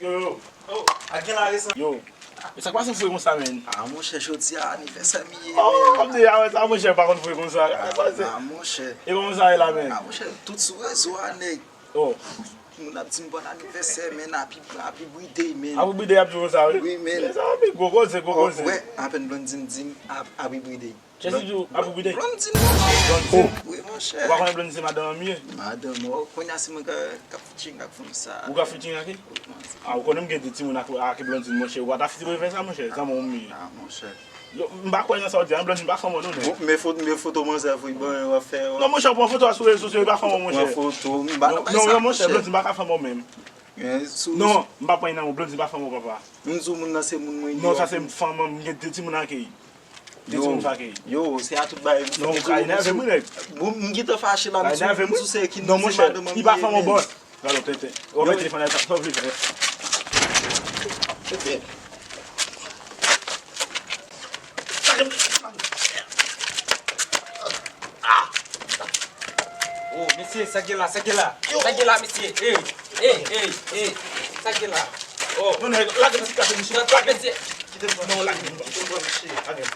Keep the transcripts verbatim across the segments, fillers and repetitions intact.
Yo, yo. Oh, a gen la resan. Yo. E sa k pase fre konsa, menn? Ah, monchè, jodi a anivèsè m ye, oh, menn. Kòm de a, sa, monchè, pa konn fre konsa. Ah, sa se ah, monchè. E kòman sa ye la, menn? Ah, monchè, tout sou rezo a, nèg. Oh. Moun ap di m bòn anivèsè, menn, happy, happy birthday, menn. Happy birthday, ap di konsa, wi? Wi, menn. E sa, wi, gwo koze, gwo koze. Wè, apèn Blondine di m, happy birthday. Chèsi di w ap wi de. Blondine, monchè. Blondine. Wi, monchè. Ou pa konnen Blondine se madanm an m ye? Madanm, oh, kounye a se mwen k ap featuring ak fanm sa. Ou ka featuring ak li? Wi, monchè. Ah, ou konnen m gen de timoun ak, ak Blondine, monchè. Ou pa ta featuring fè sa, monchè. Zanmi w m ye. Ah, monchè. Yo, m pa kwè nan sa w di a, Blondine pa fanm ou non, nèg. Men foto, men foto manzè voye ban yo ap fè. Non, monchè, pran foto a sou rezo sosyo, e pa fanm ou, monchè. Pran foto, m pa nan bay sa, monchè. Non, monchè, Blondine pa ka fanm ou menm. Non, m pa pran nan ou, Blondine pa fanm ou, papa. M di w moun nan se moun mwen ye. Non, sa se fanm an m, m gen de timoun ak li. Yo, yo, se a tout bagay. Non, ou ka enève m, wi, nèg. Bon, m gentan fache la, m sou, m sou se ki se madanm an m ye, menn. Li pa fanm ou, bòs. Gade, tenten. Ou ap mete telefòn la, sa w vle fè. Tenten. Oh, mesye, sa gen la, sa gen la. Sa gen la, mesye. Ey, ey, ey, ey. Sa gen la. Oh. Non, non, lage m ti kafe, mesye. Lage m. Kite m pran, non, lage m. Kite m pran, mesye. Lage m.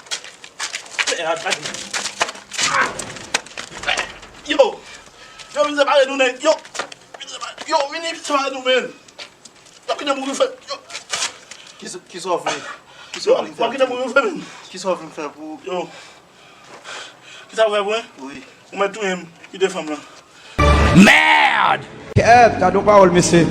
Eh, lage m. Ah. Yo. Yo, vin separe nou, nèg. Yo. Vin separe. Yo, vin separe nou, men. Yo, kite m ouvri fè. Yo. Kisa, kisa w vle? Kisa w vle m fè? Yo, kite m ouvri fè, men. Kisa w vle m fè pou ou? Yo. Kisa w fè pou mwen? Wi. Ou mèt touye m. Kite fanm lan. Merde! Kèt, gade yon pawòl, mesye.